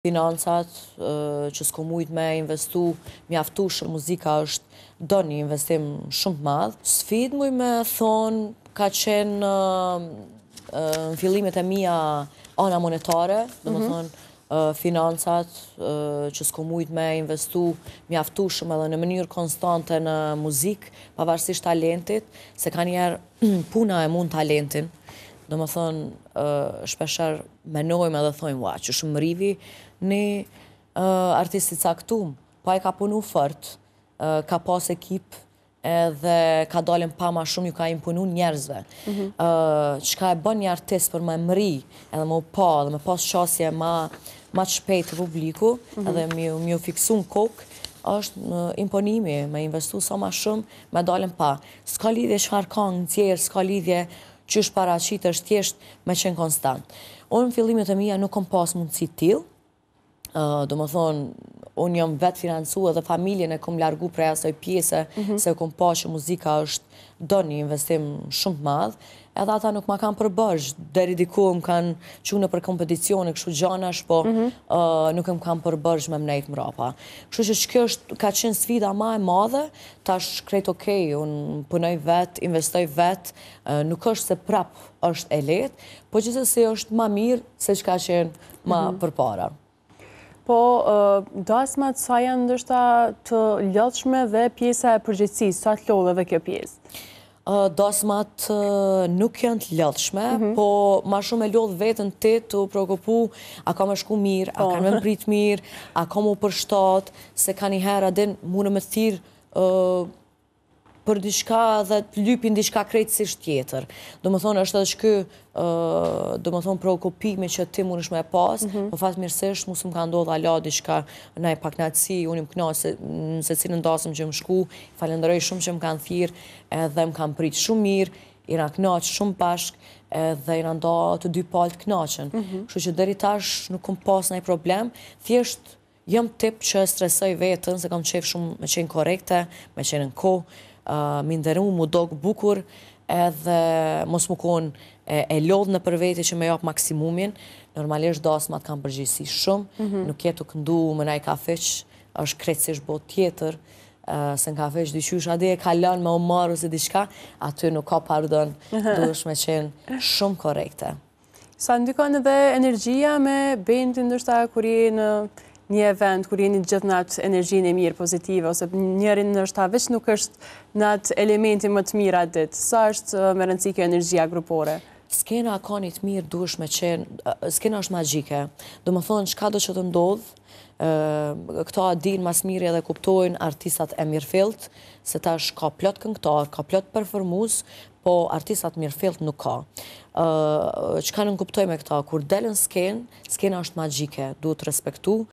Financat, që s'kom mujt me investu mjaftueshëm, muzika është do një investim shumë të madh. Sfidë muj me thonë ka qenë në fillimet e mia ana monetare, do me thonë financat, që s'kom mujt me investu mjaftueshëm edhe në mënyrë konstante në muzikë, pavarësisht talentit, se kanjëherë puna e mund talentin, do me thonë shpeshherë menojmë edhe thojmë, ua, qysh mrivi një artist i caktum, po ai ka punu fort, ka pas ekip, edhe ka dalë n'pah ma shumë ju ka imponu njerëzve. Çka e bën një artist për me mri, edhe me u pa, edhe me pas qasje ma, ma të shpejt të publiku, edhe me ju fiksu në kokë, është imponimi, me investu sa ma shumë, me dalë n'pah. S'ka lidhje çfarë kangë nxjerr, s'ka lidhje qysh paraqit, është thjesht me qenë konstant. Unë në fillimet e mia nuk kom pas mundësi të tillë, do më thonë, unë jam vetë financu edhe familjen e kom largu prej asaj pjese, se kom pa që muzika është do një investim shumë të madh, edhe ata nuk ma kanë për borxh, deri diku më kanë qu nëpër kompeticione, kështu gjanash, po nuk më kanë për borxh me mnejt mrapa. Kështu që që kjo është, ka qenë sfida ma e madhe, tash krejt okej, unë punoj vetë, investoj vetë, nuk është se prap është e lehtë, po gjithsesi është ma mirë se çka qenë ma përpara. Po, dasmat sa janë ndoshta të lodhshme dhe pjesa e përgjegjësisë, sa të lodhë edhe kjo pjesë? Dasmat nuk janë të lodhshme, po ma shumë e lodh veten ti të preokupu a ka me shku mirë, a kanë me më prit mirë, a ka mu përshtat, se ka një herë a din mundë me thirë për diçka dhe të lypin diçka krejtësisht tjetër. Do më thonë, është edhe qky, do më thonë, preokupimi që ti mundesh me pas, po fatmirësisht, mu s'më ka ndodhë ala diçka naj paknaqësi, unë jam knaqë se në secilën dasëm që më shku, falenderoj shumë që më kanë thirë, edhe më kanë prit shumë mirë, jena knaqë shumë bashk, edhe jena nda të dy palët knaqen. Kështu që deri tash nuk kom pas naj problem, thjesht jam tip që e stresoj veten, se kam qef shumë me qenë korrekte, me qenë në kohë, mi nderu, mu dok bukur, edhe mos mu kon e lodhë në për veti që me jap maksimumin. Normalisht dasmat kanë përgjegjësi shumë, nuk je tu këndu me naj kafiq, është krejtësisht botë tjetër, se në kafiq diqysh a di e kalon me u marrë ose diçka, aty nuk ka pardon, duhesh me qenë shumë korrekte. Sa ndikon edhe energjia me bendin, ndoshta kur je në një event, kur jeni gjithë në atë energjinë e mirë, pozitive, ose njëri ndoshta veç nuk është në atë elementin më të mirë atë ditë. Sa është me rëndësi kjo energjia grupore? Skena ka një të mirë, duhesh me qenë, skena është magjike. Do më thonë, çka do që të ndodhë, këto a din mas miri edhe kuptojnë artistat e mirëfillt, se tash ka plot këngëtar, ka plot performues, po artistat mirëfillt nuk ka. Çka nënkuptoj me këta? Kur del në skenë, skena është magjike, duhet respektu.